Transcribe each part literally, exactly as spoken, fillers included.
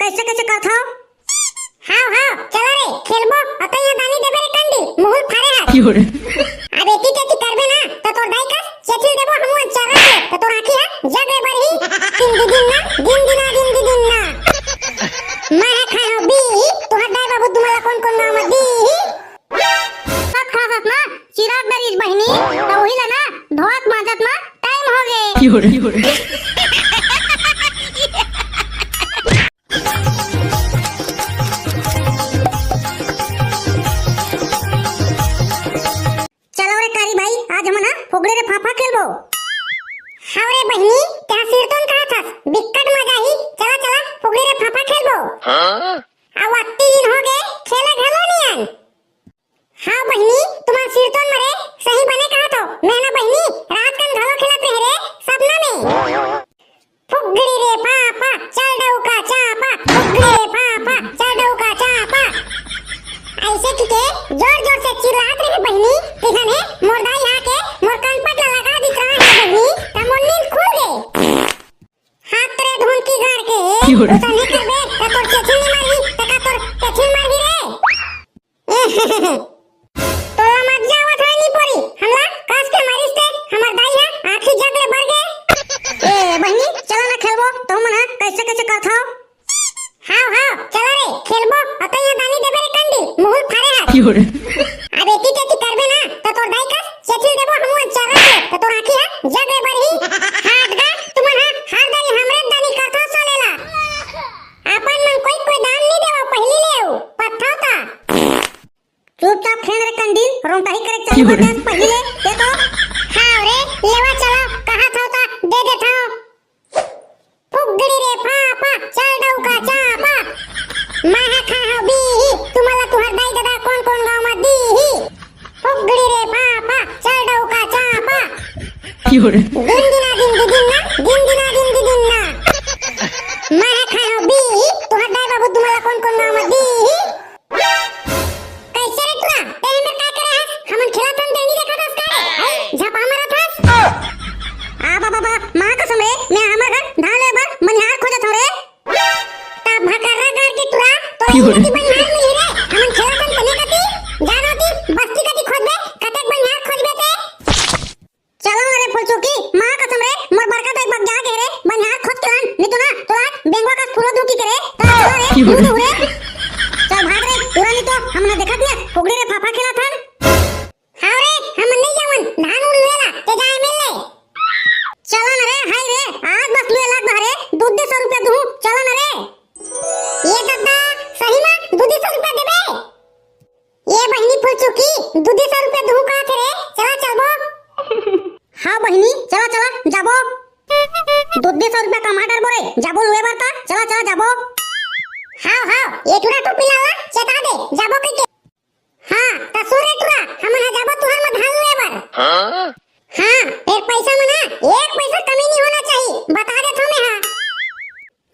कैसे कैसे करथव? हाव हाव, चला रे, खेलबो। अतई ह दानी देबे रे कंडी, मुहुल फारे हाथ। अब एती तेती करबे ना, त तोर दाई कस चेचिल देबो हमू अंचारा ले, त तोर आँखी ह जग ले बरही। दिन दी दिन ना, दिन दिना, दिन दी दिन ना। मैं ह खाए हो बी, तुहर दाई बाबू तुम्हारा कौन कौन नाम दी? सत खासत ना, चिराग दरीज बहिनी, त उही ला ना, धोत मांजत ना, टाइम हो गे। चलो रे कारी भाई, आज हमन ह फुगड़ी रे फाफा खेलबो। हाव रे बहिनी, तेहा सिरतोन कहा थस, बिक्कट मजा ही। चला चला, फुगड़ी रे फाफा खेलबो। हाँ? अउ अत्ती दिन हो गे, खेले घलो नी आन। हाँ बहिनी, तुम्हार सिरतोन मरे सही बने कहा थो। मैं ना बहिनी, रात कन घलो खेलत रहे रे, सपना में। फुगड़ी रे फाफा, चल डौका चापा, फुगड़ी रे फाफा, चल डौका चापा। ऐसे किके जोर जोर से चिल्लात रहे बहिनी, तिहन हे मोर दाई आके मोर कनपट ला लगा दिस रहा है बहिनी, त मोर नींद खुल गे। हाथ रे धुन की घर के, क्यों रे? तू तो नहीं करबे, त तोर चेचिल नहीं मारही, त का तोर चेचिल मारही रे? तोला मजा आवत होय नी पोरी, हमला कस के मारिस ते, हमर दाई ह आँखी जग ले बर गे। ए बहिनी, चला ना खेलबो, तुमन ह कैसे कैसे करथव? हाव हाव, चला रे, खेलबो, अतई ह दानी देबे रे कंडी, मुहुल फारे हाथ। अब एती तेती करबे ना, त तोर दाई कस चेचिल देबो हमू अंचारा ले, त तोर आँखी ह जग ले बरही। हाट गा, तुमन ह हर दाई हमरे दानी करथव साले ला। अपन मन कोई कोई दान नी देवा, पहिली ले अउ पत्थव ता। चुपचाप खेल रे कंडील, रोंटाही करे चालू कर दस पहिले, देखो। हाव रे, लेवा चला, कहा थव ता, दे दे थव। फुगड़ी रे फाफा, चल डौका चापा। मैं ह खा हव बीही, तुम्हारा तुहर दाई ददा कौन कौन गाँव म दीही। फुगड़ी रे फाफा, चल डौका चापा। दिन दिना दिन दी दिन ना, दिन दिना दिन दी दिन ना। मैं ह खा हव बीही, तुहर दाई बाबू तुम्हारा कौन कौन गाँव म दीही। कैसे रे टुरा, तें हमर का करे हस? हमन खेलत हन तें नी देखत हस का रे? हैं? झपा मारत हस? आ बा बा बा, माँ कसम रे, मैं हमर घर धान ले बर बनिहार खोजत हव रे। ता भकर्रा घर के टुरा, तो क्यों रे? कति बनिहार मिली रे? हमन खेलत हन तेने कति, जानो ती, बस्ती कति खोजबे, कतेक बनिहार खोजबे ते? चलो ना रे फुलचुकी, माँ कसम रे, मोर बड़का दाई बग जा गे रे, बनिहार खोज के लान, नी तो ना, तोला बेंगवा कस फूलो धुकी के रे, ता चलो रे, क्यों रे? मुँह धो रे। चल भाग रे, टुरा नी तो, हमन देखत ना, फुगड़ी रे फाफा खेलत हन। हाँ रे, हमन नहीं जावन, धान उन लुए ला, ते जाए मिल ले। चलो ना रे, हाय रे, आज बस लुए लाग बा रे, दू दू सौ रुपया दूँ, चलो ना रे। ये ददा, सही में दू दू सौ रुपया देबे? ए बहिनी फुलचुकी, दू दू सौ रुपया दूँ कहा थे रे, चला चलबो। हाँ बहिनी, चला चला, जाबो। दू दू सौ रुपया कमा डरबो रे, जाबो लुए बर ता, चला चला जाबो। हाँ हाँ, ए टुरा टोपी ला ला, चेता दे, जाबो कहिके। हाँ, त सुन रे टुरा, हमन ह जाबो तुहर म धान लुए बर। हाँ? हाँ, फेर पैसा म ना, एक पैसा कमी नहीं होना चाहिए, बता देत हँव मैं हा।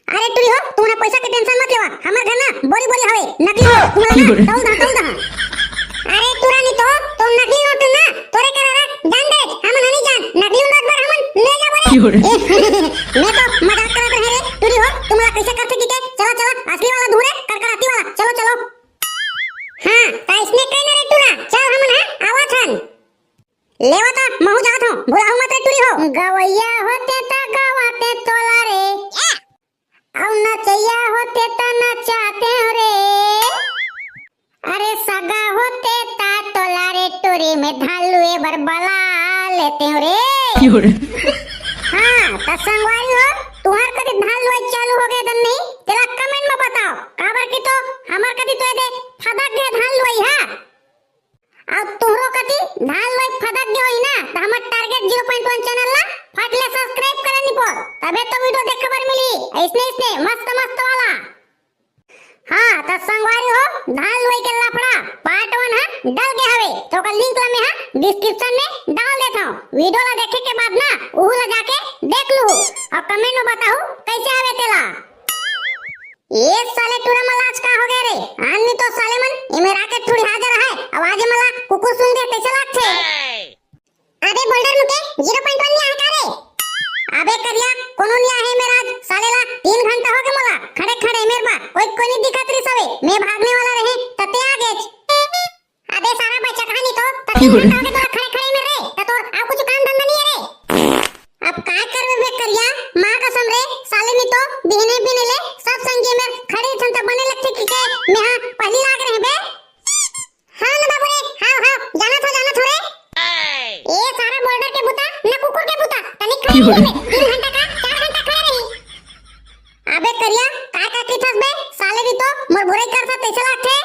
अरे टुरी हो, तुमन पैसा के tension मत लेवा, हमर घर ना बोरी बोरी हवे, नकली नोट, तुमन ना, तौल दहा, तौल दहा। अरे टुरा नी तो, तुम नकली नोट ना, तोरे करा रख, जान दे, हमन हनी जान, नकली नोट बर हमन ले जाबो रे। ए, मैं तो मजाक करत रहे रे, टुरी हो, तुमला कैसे करथे की के, चला, चला, असली वाला दूँ रे, कड़कड़ाती वाला, चलो, चलो। हाँ, त इसने कहना रे टुरा, चल हमन हा, आवत हन। लेवा त महू जात हँव, भुलाहू मत रे टुरी हो। गवैया होते त गवाते तोला रे, अउ नचैया होते त नचाते हँव रे। अरे सगा होते त तोला रे टुरी में धान लुए बर बला लेते हँव रे। हाँ, त संगवारी हो, तुहर कति धान लुआई चालू हो गे दन नहीं, तेला comment में बताओ, काबर कि तो हमर कति तो एदे फदक गे धान लुआई हा। अउ तुहरो कति धान लुआई फदक गे होही ना, त हमर Target Zero Point One channel ला फट ले subscribe करे निपोर, तभे तो video देखे बर मिलही, अइसने अइसने मस्त मस्त वाला। हाँ, त संगवारी हो, धान लुआई के लफड़ा part one हा डल गे हवे, त ओकर link ला मैं हा description में डाल देत हँव। Video ला देखे के बाद ना, उहू ला जाके देख लुहू, अउ comment में बताहू, कैसे हवे तेला। ए साले टूरा मन ला आज का हो गे रे? आन नी तो साले मन, एमेर आके ठुड़िहा जरा है, अब आज एमन ला कुकुर सूंघ दे तइसे लागथे। अबे बोल्डर मुके, zero point one नी आहे का रे? अबे करिया, कोनो नी आहे एमेर आज, साले ला तीन घंटा हो गे मोला, खड़े खड़े एमेर बा, साले नी तो बिहने बिहने ले सब संगी में खड़े छन त बने लगथे कि के मेहा पहली लाग रहे बे। हाँ ना बाबू रे, हाँ, हाँ, जाना था, जाना था रे। ए सारा बोल्डर के बुता, ना कुकुर के बुता, तनिक खड़े रही बे, तीन घंटा का, चार घंटा खड़े रही। अबे करिया, काय का की थस बे, साले नी तो मोर बुराई करथा तैसे लागथे।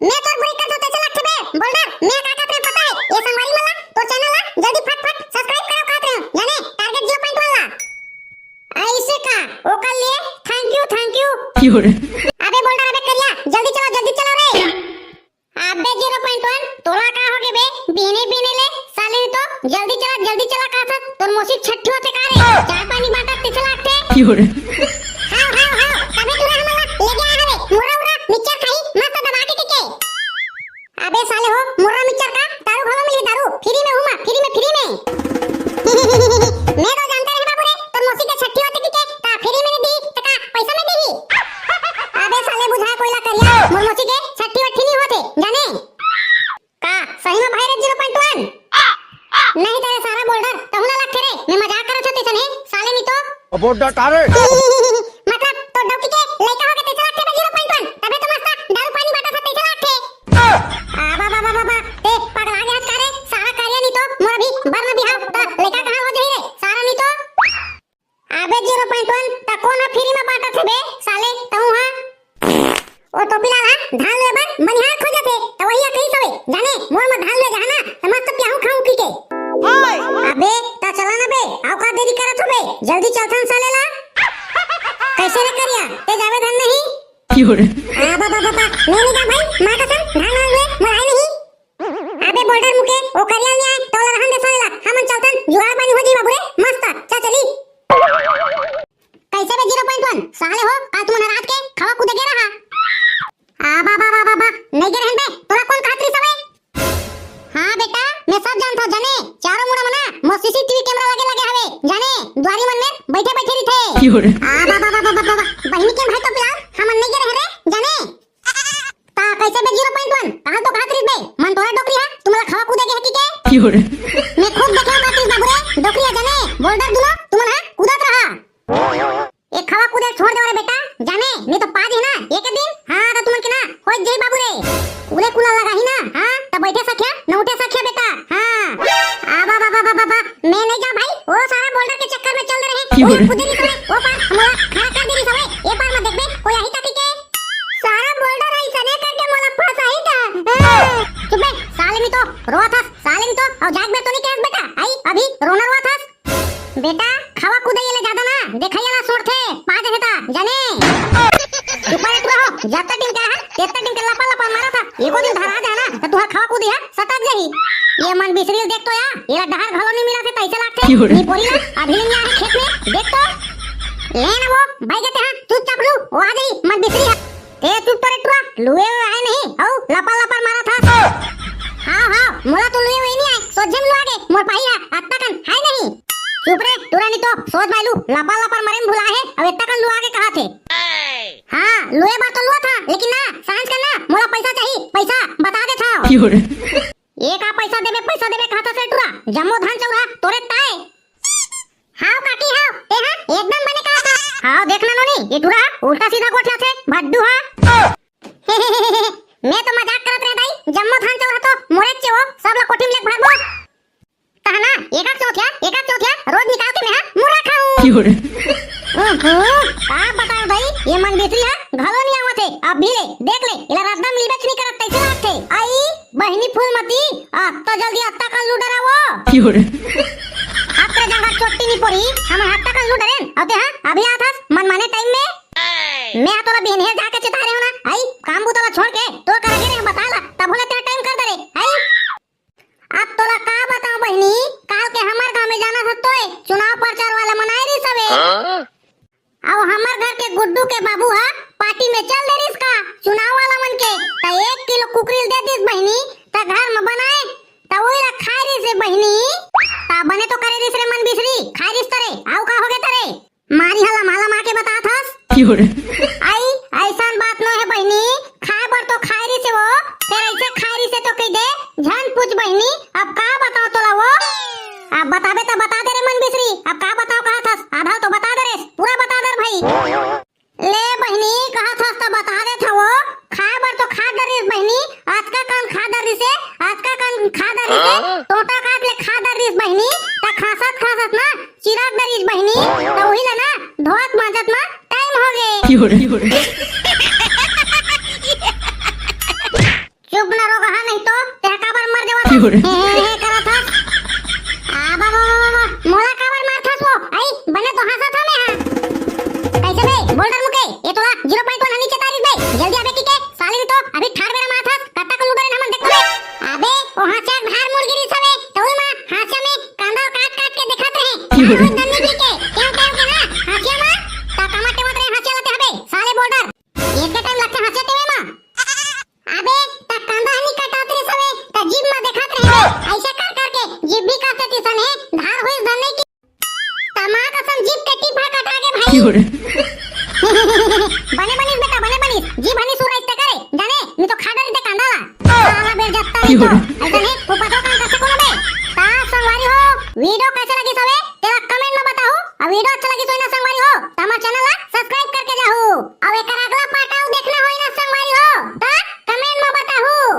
मैं तोर बुराई करथा तैसे लागथे बे, बोल्डर, मैं का का प्रेम पता है, ये संगवारी मन ला, तोर चैनल ला, जल्दी फट फट सब्सक्राइब करो कहत रहे हो, जाने, टारगेट ज़ीरो पॉइंट वन ला। ऐसे का? ओकर लिए thank you, thank you। अबे बोल्डर, अबे करिया, जल्दी चलाओ, जल्दी चलाओ रे। अबे ज़ीरो पॉइंट वन, तोला का हो गे बे? बिहने बिहने ले, साले नी तो, जल्दी चला, जल्दी चला, का था? तोर मौसी छट्ठी होथे का रे? चाय पानी बांटत तैसे लागथे। हाँ, हाँ, हाँ, तभी तोला हमन ला लेके आए हवे। मुर्रा उर्रा, मिक्सचर खाई, मस्त दबा के, के, के। अबे साले हो, मुर्रा मिक्सचर का? दारू घलो मिली, दारू। फ्री में हूँ मैं, फ्री में, फ्री में। मैं तो जानते रहे बाबू रे, तोर मौसी के छट्ठी होथे कि के, का फ्री में नहीं दी, त का पैसा में दी? अबे साले बुझा कोई ला करिया, मोर मौसी के छट्ठी वट्ठी नहीं होथे, जाने? का सही में भाई रे ज़ीरो पॉइंट वन? नहीं तेरे सारा बोल्डर, तहु ला लगथे रे, मैं मजाक करत हों तैसन हे, साले नी तो। अबो डटा रे। मतलब तो डौकी के लइका होके तैसे लागथे बे ज़ीरो पॉइंट वन, तबे तो मस्त दारू पानी बांटत हे तैसे लागथे। आ बाबा बाबा बाबा, ते पगला गे हस का रे, सारा करिया नी तो, मोर अभी बर में बिहाव, त लइका कहाँ हो जाही रे, सारा नी तो। अबे ज़ीरो पॉइंट वन, त कोन ह फ्री में बांटत हे बे, साले, तहु ह? ओ टोपीलाल ह धान लुए बर बनिहार खोजत हे, त वही ह कहिस हवे, जाने, मोर म धान लुए जाहा ना, त मस्त प्याहू खाहू कहिके। अबे, त चला ना बे, अउ का देरी करत हो बे, जल्दी चलथन साले ला। कैसे रे करिया, ते जाबे धन नहीं? आ बाबा बाबा, मैं नहीं जा भाई, माँ कसम, धान वान लुए, मोर आय नहीं। अबे बोल्डर मुके, ओ करिया नहीं आय, त ओला रहन दे साले ला, हमन चलथन, जुगाड़ पानी हो जाही बाबू रे, मस्त, चा चली। कैसे बे ज़ीरो पॉइंट वन? साले हो, काल तुमन रात के खवा कूदे गे रहा। आ बाबा बाबा बा, नहीं गे रहन बे, तोला कोन कहत रिस हवे? हाँ बेटा, मैं सब जानथों जाने, चारों मुड़ा मना मोर सीसीटीवी कैमरा लगे लगे हवे, जाने, दुआरी मन में बैठे बैठे रिथे। आ बाबा बाबा बाबा, बहिनी के भाई तो पिलाओ, हमन नहीं गे रहे रे, जाने। ता कैसे बे ज़ीरो पॉइंट वन? कहाँ तो कहत रिस बे? मन तोरा डोकरी हा, तुमला खवा कूदे गे हे कि के? मैं खुद देखे बात रिस बाबू रे, डोकरी हा जाने, बोल्डर दुनो, तुमन हा कूदत रहा। ए खवा कूदे छोड़ दे रे बेटा, जाने, नहीं तो पा दे ना, एक दिन, हाँ, तो तुमन के ना, हो जाही बाबू रे। उले कुला लगा ही ना, हाँ, त बैठे सखिया, न उठे सखिया बेटा, हाँ। आ बाबा बाबा बाबा, मैं नहीं जा भाई, वो सारा बोल्डर के चक्कर में चल रहे हैं, वो कूदे रिस हवे, वो पार, मोला खड़ा कर दे रिस हवे, ये पार मत देखबे, कोई आही ताकि के। सारा बोल्डर ऐसने करके मोला फंसाही त। चुप बे, साले नी तो रोवत हस, साले नी तो, अउ जाग बे तो नहीं कहस बेटा, आई अभी रोना रोवत हस। बेटा, खवा कूदे ये ले जादा ना, देखा ये ला सोड़थे, पा देथे ता, जाने। चुप रे तू रहो, जब तक टिंका है, तेब तक टिंका लपा लपा मारा था, एको दिन धरा जाए ना, त तुहा खवा कूदे है, सटक जाही। ये मन बिसरी देख तो या, ये ला डहर घलो नहीं मिला थे, तैसे लागथे, नी पोरी ला, अभी ले नहीं आए खेत में, देख तो। ले ना वो, भाई कहते हैं, चुपचाप लू, वो आ जाही, मन बिसरी है। ते चुप तो रे टुरा, लुए हुए आए नहीं, हऊ लपर लपर मारा था। हाँ, हाँ, मोला तो लुए हुए नहीं आए, सोझे में लुआ गे, मोर पाही हा, अत्ता कन, है नहीं। चुप रे, टुरा नहीं तो, सोझ बायलू, लपर लपर मरे में भुला है, अब अत्ता कन लुआ गे कहा थे। हाँ, लुए बार तो लुआ था, लेकिन ना, सांझ का ना, मोला पैसा चाहिए, पैसा, बता दे था। ये का पैसा देबे, पैसा देबे कहत हस रे टुरा? जम्मो धान चौरा तोरे ताय। हाव काकी हाव, ते हा एकदम बने कहत हस। हाव देख ना नोनी, ये टुरा उल्टा सीधा गोठियाथे, भड्डू हा। मैं तो मजाक करत रहे दाई, जम्मो धान चौरा तो मोरे चे हो, सब ला कोठी में लेके भागबो। तहना, एक आध चौथिया, एक आध चौथिया, रोज निकाल के मैं हा मुर्रा खाऊं। ओहो, का बताओ भाई, ये मन बिसरी हा, घलो नहीं आवत है, अब भी ले, देख ले, इला रद्दा मिलबे नहीं करत, कैसे लागथे? आई, बहिनी फूलमती, अत्ता जल्दी अत्ता कल्लू डरावो। अत्ता जंगल चोट्टी नहीं पड़ी, हम अत्ता कल्लू डरेन, अउ ते हा, अभी आथस, मन माने टाइम में। मैं हा तोला बिहनिया जाके चितारे हूं ना, आई, काम बुता ला छोड़ के, तोर करा गे रहे, बता ला, तब होले तेरा टाइम कर दे रे, आई। अब तोला का बताऊं बहिनी, काल के हमर गांव में जाना था तोय, चुनाव प्रचार वाला मन आए रिस हवे। हाँ? अउ हमर घर के गुड्डू के बाबू हा पार्टी में चल दे रिस का, चुनाव वाला मन के, त एक किलो कुकरी दे दिस बहिनी, त घर में बनाए, त ओई ला खाए रिस रे बहिनी, त बने तो करे रिस रे मन बिसरी, खाए रिस तरे, अउ का होगे तरे? मारी हला माला माँ के बतात हस। आई, ऐसन बात नो है बहिनी, खाए बर तो खाए रिसे वो, फेर ऐसे खाए रिसे तो कह दे, झन पूछ बहिनी, अब का बताओ तोला वो? अब बताबे तो बता दे रे मन बिसरी, अब का बताओ कहत हस, आधा चुप ना रहो, कहा नहीं तो तेरा काबर मर जावा था। हे, हे, हे, करत हस। आ, बा, बा, बा, बा, बा, मोला काबर मारथस वो? आई, बने तो हंसत हमें, हाँ। कैसे बे, बोल्डर मुके? ये तोला ज़ीरो पॉइंट वन हनी चेतारिस बे। जल्दी आबे की के, साले तो अभी ठाड़ बेरा मारथस, कत्ता को लुबरे हमन देखो बे। अबे, ओ हांसिया धार मुड़ गिरी सवे, तो उई मा हांसिया में कांदा काट काट के दिखात रहे। धार होई दन्नी की के, क्यों, क्यों के ना, हांसिया मा, ता कमा टेवत रहे हांसिया लते हबे, साले बोल्डर। एके टाइम लगथे हंसे तेवे मा। अबे, त कांदा हनी कटात रहे सवे, त जीभ मा देखात रहे बे। ऐसे कर करके जीभ भी काटत रहे सने, धार होइस धन नहीं की। तमा कसम जीभ के टीप भर कटा गे भाई। बने बनिस बेटा, बने बनिस। जीभ हनी सुराइस ते करे, जाने, मी तो खा डरी ते कांदा ला। साला बेर जत्ता नहीं तो। ऐसा नहीं, वो पतो काम कर सको ना बे। ता संगवारी हो, वीडियो कैसे लगी सवे, तेरा कमेंट में बताओ। अब वीडियो अच्छा लगी तो ना संगवारी हो, तो हमारे चैनल ला सब्सक्राइब करके जाओ। अब एक अगला पार्ट आओ देखना।